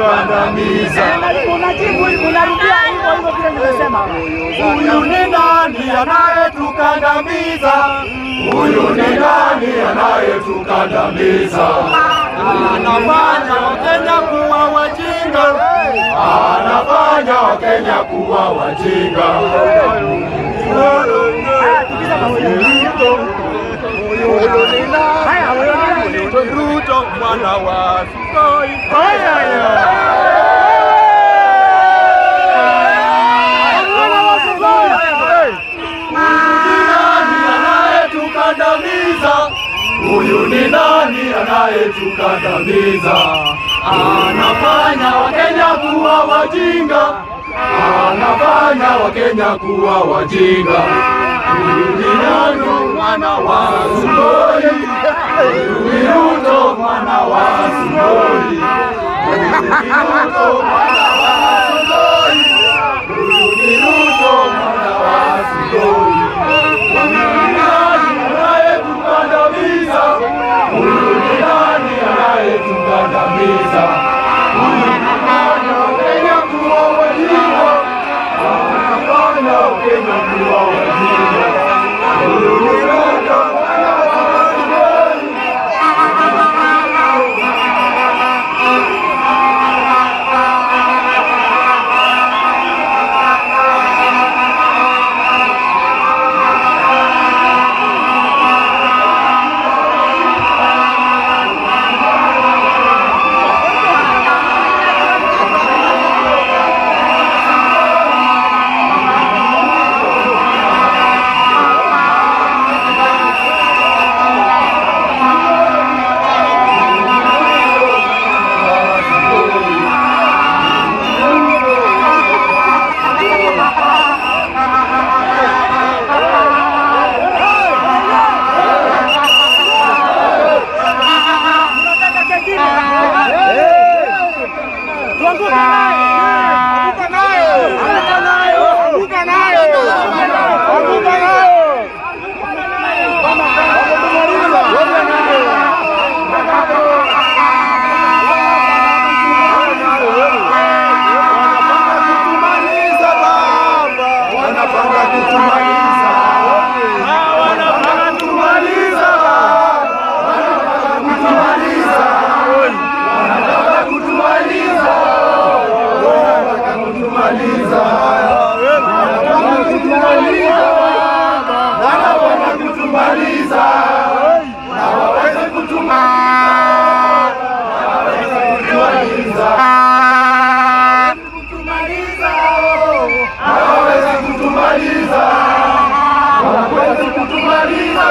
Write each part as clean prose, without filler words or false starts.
Anayetukandamiza? Unajibu, unarudia hivyo hivyo vile nimesema. Huyu ni nani anayetukandamiza? Huyu ni nani anayetukandamiza? Anafanya Wakenya kuwa wajinga, anafanya Wakenya kuwa wajinga. Haya, tukiza masikio. Huyu ni nani? Haya, huyu ni nani? Ruto mwana wa Sugoi. Haya. Mwana wa Sugoi. Huyu ni nani anayetukandamiza? Huyu ni nani anayetukandamiza? Anafanya Wakenya kuwa wajinga, anafanya Wakenya kuwa wajinga. Huyu ni nani mwana wa Sugoi? Huyu ni Ruto mwana wa Sugoi. Huyu ni Ruto mwana wa Sugoi. Huyu ni Ruto mwana wa Sugoi. Huyu ni nani anayetukandamiza? Huyu ni nani anayetukandamiza? Huyu anafanya Wakenya kuwa wajinga, anafanya Wakenya kuwa wajinga. Huyu ni Ruto mwana wa Sugoi. Unataka kengine? Tuanguke naye. Anguka nayo! Anguka nayo! Anguka nayo! Anguka nayo! Wametumaliza. Wanapanga kutumaliza baba. Wanapanga kutumaliza. Wanapanga kutumaliza. Wanapanga kutumaliza. Wanataka kutumaliza. Wanataka kutumaliza. Wanataka kutumaliza. Wanataka kutumaliza. Hawawezi kutumaliza. Hawawezi kutumaliza. Hawawezi kutumaliza. Hawawezi kutumaliza. Hawawezi kutumaliza. Hawawezi kutumaliza.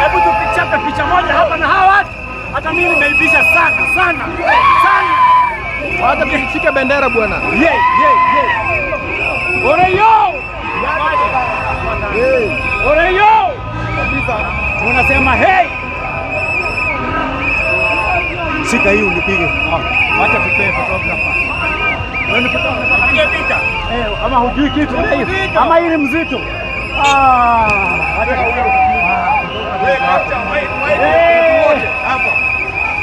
Hebu tupichape picha moja hapa na hawa watu. Hata mimi nimeibisha sana sana sana. Hata tushike bendera bwana. Yeah. Oreyo! Oreyo! Unasema hey! Shika hii unipige. Acha tupee photographer. Wewe ni photographer. Pige picha. Eh, ama hujui kitu ama hii ni mzito. Ah, acha. Eh.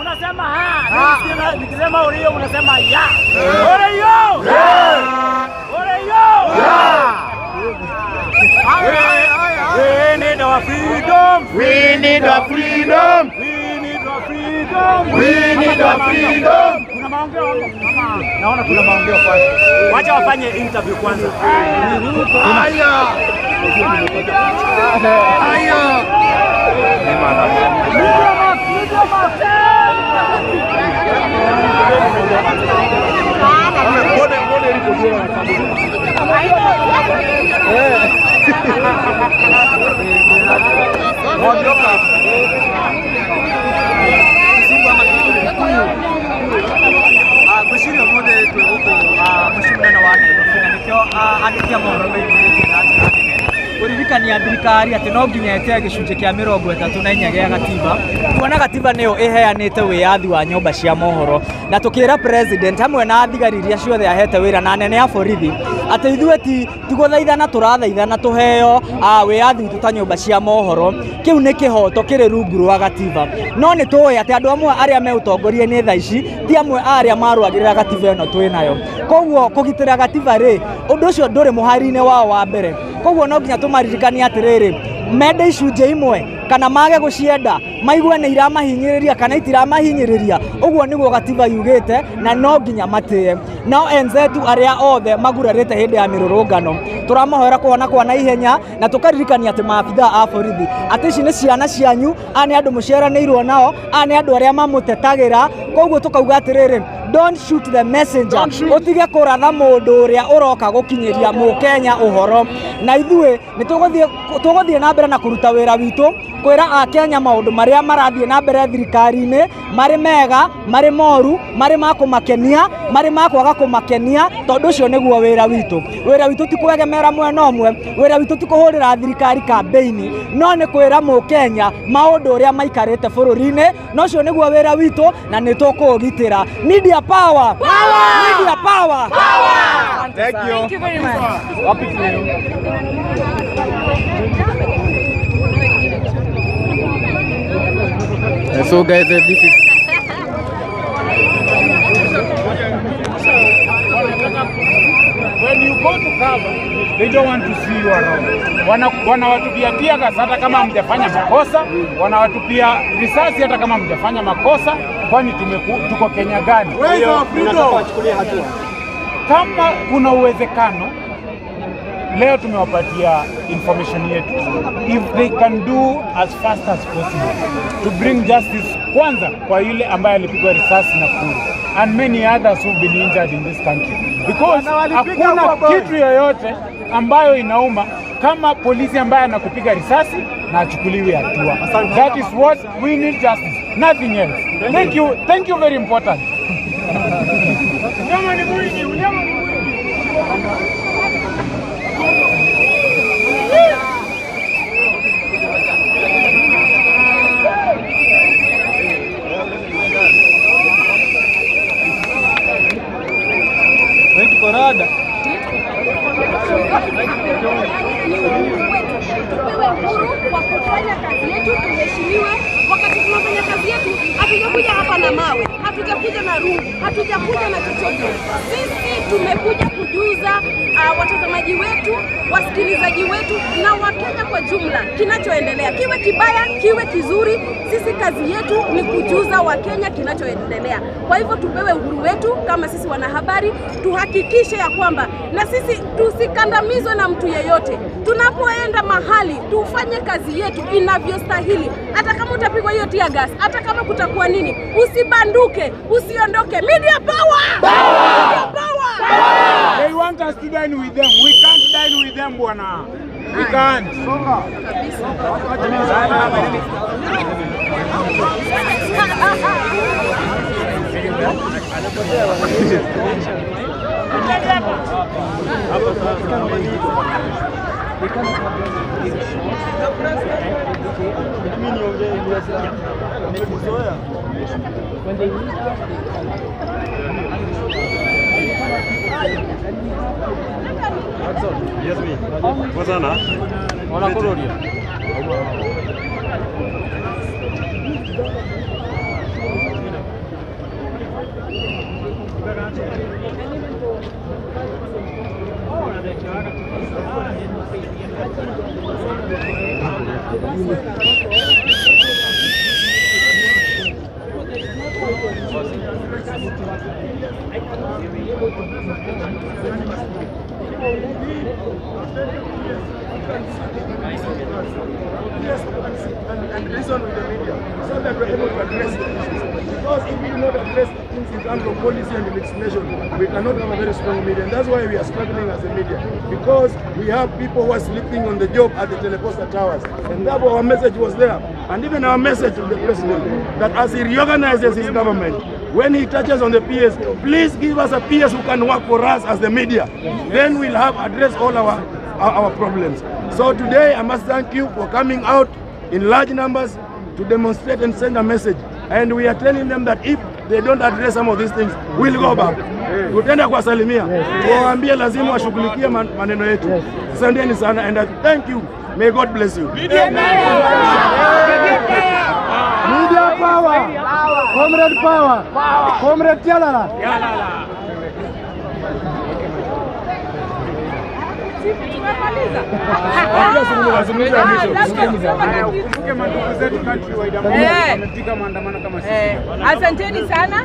Unasema ha, nikisema orio unasema ya. Orio! Orio! We need our freedom. We need our freedom. We need our freedom. We need our freedom. Kuna maongeo hapo. Kama naona kuna maongeo kwanza. Wacha wafanye interview kwanza. Haya. Haya. Ngwĩciria ũmũthĩ twĩ gũkũ mũciĩ mũnene wa Nairobi na nĩkĩo andĩki a mohoro meimĩrĩtie na njĩra nene kũririkania thirikari atĩ no nginya ĩtĩe gĩcunjĩ kĩa 34 gĩa gatiba, kuona gatiba nĩyo ĩheanĩte wĩyathi wa nyũmba cia mohoro, na tũkĩra president hamwe na thigari iria ciothe ahete wĩra na anene a borithi atĩ ithuĩ ti gũthaithana tũrathaithana tũheo wĩyathi witũ ta nyũmba cia mohoro. Kĩu nĩ kĩhoto kĩrĩ rungu rwa gatiba, no nĩ tũĩ atĩ andũ amwe arĩa me ũtongoria-inĩ thaa ici ti amwe a arĩa marũagĩrĩra gatiba ĩno twĩ nayo. Koguo kũgitĩra gatiba rĩ, ũndũ ũcio ndũrĩ mũhari-inĩ wao wa mbere. Koguo no nginya tũmaririkanie atĩrĩrĩ, mende icunjĩ imwe kana mage gũcienda, maigue nĩ iramahinyĩrĩria kana itiramahinyĩrĩria, ũguo nĩguo gatiba yugĩte na no nginya matĩe. Nao enzetu arĩa othe magurarĩte hĩndĩ ya mĩrũrũngano tũramahoera kũhona kwa naihenya, na tũkaririkania atĩ maabithaa a borithi atĩ ici nĩ ciana cianyu, aya nĩ andũ mũciaranĩirwo nao, aya nĩ andũ arĩa mamũtetagĩra. Koguo tũkauga atĩrĩrĩ, don't shoot the messenger, ũtige kũratha mũndũ ũrĩa ũroka gũkinyĩria mũkenya ũhoro. Na ithuĩ nĩ tũgũthiĩ na mbere na kũruta wĩra witũ, kwĩra akenya maũndũ marĩa marathiĩ na mbere thirikari-inĩ, marĩ mega, marĩ moru, marĩ ma kũmakenia, marĩ ma kwaga kũmakenia, tondũ ũcio nĩguo wĩra witũ. Wĩra witũ ti kwegemera mwena ũmwe, wĩra witũ ti kũhũrĩra thirikari kambĩini, no nĩ kwĩra mũkenya maũndũ ũrĩa maikarĩte bũrũri-inĩ, na ũcio nĩguo wĩra witũ na nĩ tũkũũgitĩra. Media power! Media power! Thank you. Thank you very much. So guys, this is When you go to cover, they don't want to see you around. Wanawatupia tear gas hata kama hamjafanya makosa, wanawatupia risasi hata kama hamjafanya makosa, kwani tuko Kenya gani? Kama kuna uwezekano, leo tumewapatia information yetu. If they can do as fast as possible to bring justice kwanza kwa yule ambaye alipigwa risasi Nakuru and many others who've been injured in this country, because hakuna kitu yoyote ambayo inauma kama polisi ambaye anakupiga risasi na achukuliwe hatua. That is what we need, justice, nothing else. Thank you, thank you, very important. Unyama ni mwingi, unyama ni mwingi. Tupewe uhuru wa kufanya kazi yetu, tuheshimiwe. Wakati tunafanya kazi yetu, hatujakuja hapa na mawe, hatujakuja na rungu, hatujakuja na chochote. Sisi tumekuja kujuza watazamaji wetu, wasikilizaji wetu na Wakenya kwa jumla kinachoendelea, kiwe kibaya kiwe kizuri. Sisi kazi yetu ni kujuza Wakenya kinachoendelea. Kwa hivyo tupewe uhuru wetu kama sisi wanahabari, tuhakikishe ya kwamba na sisi tusikandamizwe na mtu yeyote. Tunapoenda mahali tufanye kazi yetu inavyostahili. Hata kama utapigwa hiyo tear gas, hata kama kutakuwa nini, usibanduke, usiondoke. Media power! Power! Media power! Power! They want us to dine with them. We can't dine with them, bwana. We can't. Yes, me. Poa sana. Ona kurudia. Yes, and reason with the media so that we're able to address the issues. Because if we do not address things in terms of policy and legislation, we cannot have a very strong media. And that's why we are struggling as a media. Because we have people who are sleeping on the job at the teleposta towers. And therefore our message was there. And even our message to the president, that as he reorganizes his government, when he touches on the PS, please give us a PS who can work for us as the media. Then we'll have addressed all our problems. So today I must thank you for coming out in large numbers to demonstrate and send a message. And we are telling them that if they don't address some of these things, we'll go back. Tutaenda kuwasalimia, tuwaambie lazima washughulikie maneno yetu. Asanteni sana and I thank you. May God bless you. Media power. Comrade power. Comrade Tialala. Asanteni sana.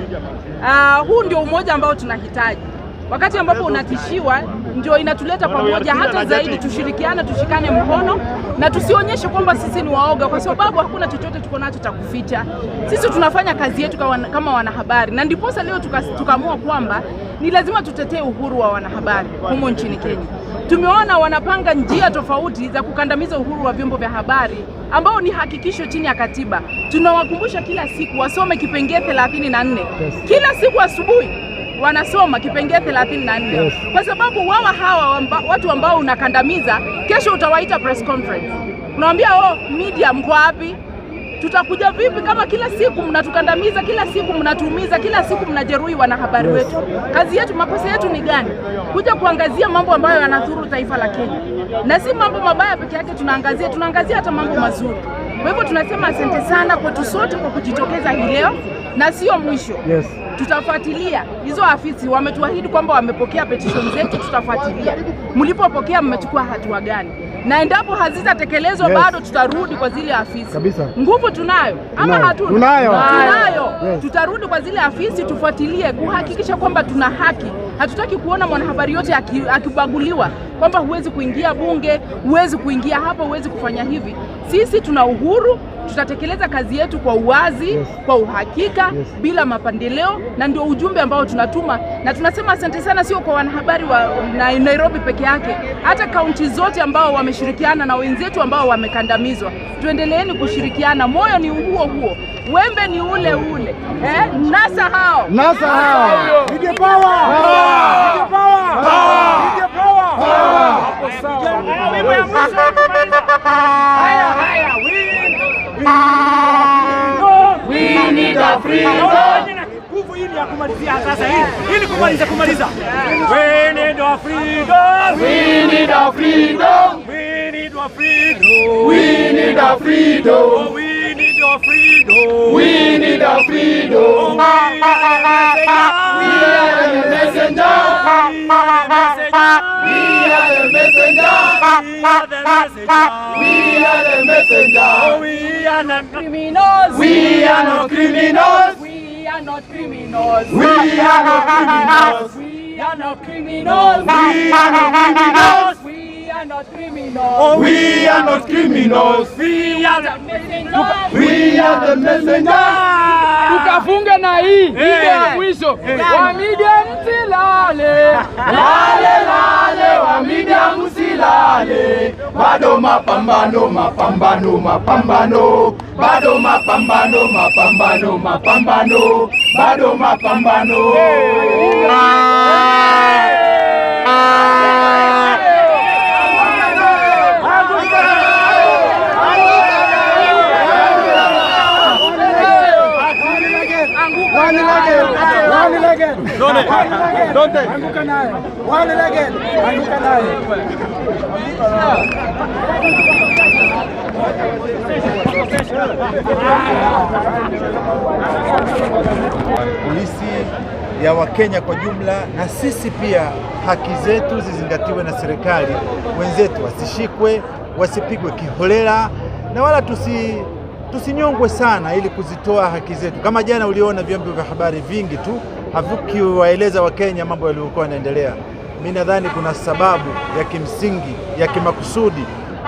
Huu ndio umoja ambao tunahitaji. Wakati ambapo unatishiwa ndio inatuleta pamoja hata zaidi, tushirikiane, tushikane mkono na tusionyeshe kwamba sisi ni waoga, kwa sababu hakuna chochote tuko nacho cha kuficha. Sisi tunafanya kazi yetu kama wanahabari, na ndiposa leo tukaamua kwamba ni lazima tutetee uhuru wa wanahabari humo nchini Kenya. Tumeona wanapanga njia tofauti za kukandamiza uhuru wa vyombo vya habari ambao ni hakikisho chini ya katiba. Tunawakumbusha kila siku wasome kipengee 34. Kila siku asubuhi wanasoma kipengee 34. Yes. Kwa sababu wao hawa watu ambao unakandamiza, kesho utawaita press conference. Unawaambia, oh, media mko wapi? Tutakuja vipi kama kila siku mnatukandamiza, kila siku mnatuumiza, kila siku mnajeruhi wanahabari wetu? Kazi yetu, makosa yetu ni gani? Kuja kuangazia mambo ambayo yanadhuru taifa la Kenya. Na si mambo mabaya peke yake tunaangazia, tunaangazia hata mambo mazuri. Kwa hivyo tunasema asante sana kwetu sote kwa kujitokeza hii leo, na sio mwisho. Yes. Tutafuatilia hizo afisi, wametuahidi kwamba wamepokea petition zetu, tutafuatilia. Mlipopokea mmechukua hatua gani? Na endapo hazitatekelezwa, yes, bado tutarudi kwa zile afisi. Kabisa. Nguvu tunayo ama hatuna? Tunayo. Tunayo. Yes. Tutarudi kwa zile afisi tufuatilie kuhakikisha kwamba tuna haki. Hatutaki kuona mwanahabari yote akibaguliwa kwamba huwezi kuingia bunge, huwezi kuingia hapa, huwezi kufanya hivi. Sisi tuna uhuru, tutatekeleza kazi yetu kwa uwazi, yes, kwa uhakika, yes, bila mapendeleo, na ndio ujumbe ambao tunatuma. Na tunasema asante sana sio kwa wanahabari wa Nairobi peke yake, hata kaunti zote ambao wameshirikiana na wenzetu ambao wamekandamizwa. Tuendeleeni kushirikiana, moyo ni huo huo, wembe ni ule ule. NASA hao. NASA hao. Media power. Media power. Media power. Hapo sawa. Wimbo ya mwisho kumaliza. Haya haya. We need a freedom. Nguvu hii ya kumalizia sasa hii. Ili kumaliza. We need a freedom. We need a freedom. We need a freedom. We need a freedom. We need a freedom. We need a freedom. We are the messenger. We are the messenger. We are the messenger. We are not criminals. We are not criminals. We are not criminals. We are not criminals. We are not criminals. We are not criminals. We are not criminals. We are not criminals. We are the messengers. We are the messengers. Tukafunge na hii ile ya mwisho. Wa media msilale. Lale lale, wa media msilale. Bado mapambano, mapambano, mapambano. Bado mapambano, mapambano, mapambano. Bado mapambano. One leg. One leg. Anguka naye. Wale legend. Anguka naye. Polisi ya Wakenya kwa jumla na sisi pia, haki zetu zizingatiwe na serikali, wenzetu wasishikwe, wasipigwe kiholela na wala tusinyongwe sana ili kuzitoa haki zetu. Kama jana uliona vyombo vya habari vingi tu havikiwaeleza Wakenya mambo yaliyokuwa yanaendelea. Mimi nadhani kuna sababu ya kimsingi ya kimakusudi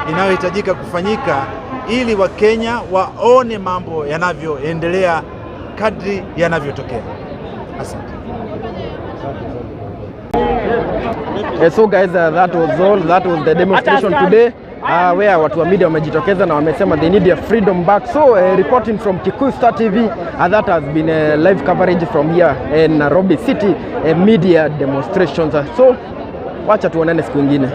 inayohitajika kufanyika ili Wakenya waone mambo yanavyoendelea kadri yanavyotokea. Asante. So guys, that was all. That was the demonstration today where watu wa media wamejitokeza na wamesema they need their freedom back. So reporting from Kikuyu Star TV, that has been live coverage from here in Nairobi City media demonstrations. So wacha tuonane siku ingine.